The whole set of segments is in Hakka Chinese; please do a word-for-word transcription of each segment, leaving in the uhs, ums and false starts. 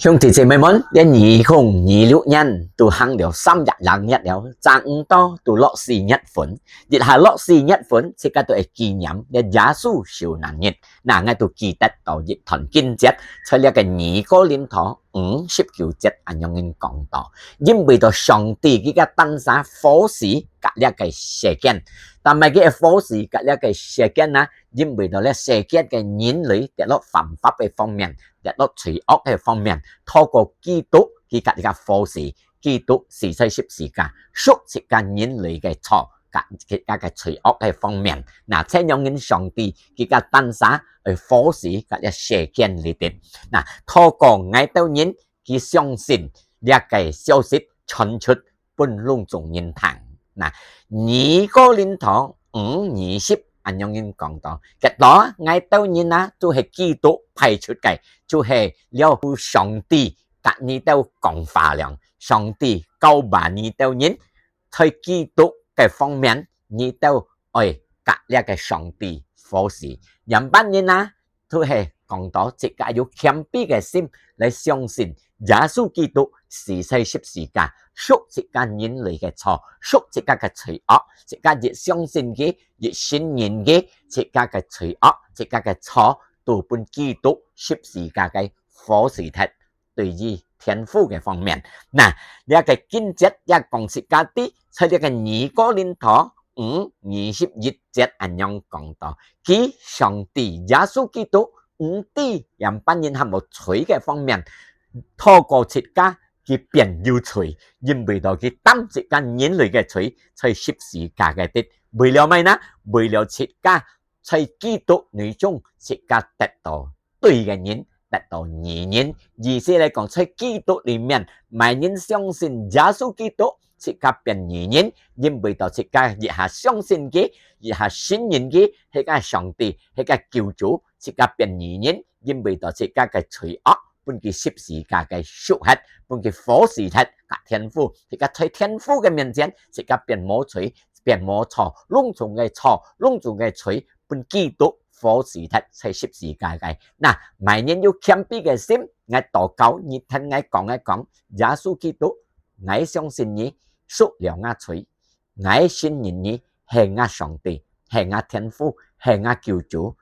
兄弟姊妹們，這二空二六年都行了三月零日了，差毋多都落四月份。一下落四月份，自家都會紀念這耶穌受難日。那𠊎都記得到一段經節，在這个二哥林多五十九節恁樣講到，因為到上帝佢个單儕火死甲這个世間，但係佢个火死甲這个世間啊，因為到這世間个人類跌落犯法个方面， 跌落罪惡个方面，透過基督佢甲自家火死，基督死在十字架，贖自家人類个錯，甲自家个罪惡个方面。那這樣人上帝佢个單儕會火死甲這世間裡底。那透過𠊎兜人佢相信這个消息傳出分攏總人聽。那二哥林多五二十恁樣人講到，結果𠊎兜人啊，就係基督派出个，就係了上帝甲你兜講話了，上帝教化你兜人，在基督个方面，你兜愛甲這个上帝火死。樣般人啊， 都係講到自家有謙卑个心來相信耶穌基督死在十字架，贖自家人類个錯，贖自家个罪惡，自家一相信佢，一承認佢，自家个罪惡，自家个錯，都分基督十字架个火死忒。 對於天父个方面。那，這个經節也講自家知，在這个二哥林多五二十一節恁樣講到，佢上帝耶穌基督毋知樣般人還無罪个方面，透過自家佢變有罪，因為到佢擔自家人類个罪，在十字架个底。為了麼个呢？為了自家在基督內中自家得到 對个人得到義人。意思來講，在基督裡面，麼人相信耶穌基督，自家變義人，因為到自家一下相信佢，一下承認佢，係个上帝，係个救主，自家變義人，因為到自家个罪惡，分佢十字架个贖忒，分佢火死忒，甲天父，自家在天父个面前，自家變無罪，變無錯，攏總个錯，攏總个罪， 分基督火死忒在十字架个。那，麼人有謙卑个心，𠊎禱告，你聽𠊎講个講，耶穌基督，𠊎相信你，贖了𠊎罪，𠊎承認你係𠊎上帝，係𠊎天父，係𠊎救主。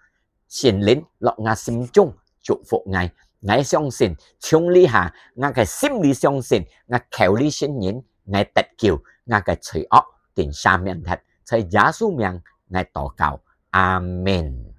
聖靈落𠊎心中祝福𠊎。𠊎相信，從這下，𠊎个心裡相信，𠊎口裡承認，𠊎得救，𠊎个罪惡定赦免忒。在耶穌名，𠊎禱告。 阿們。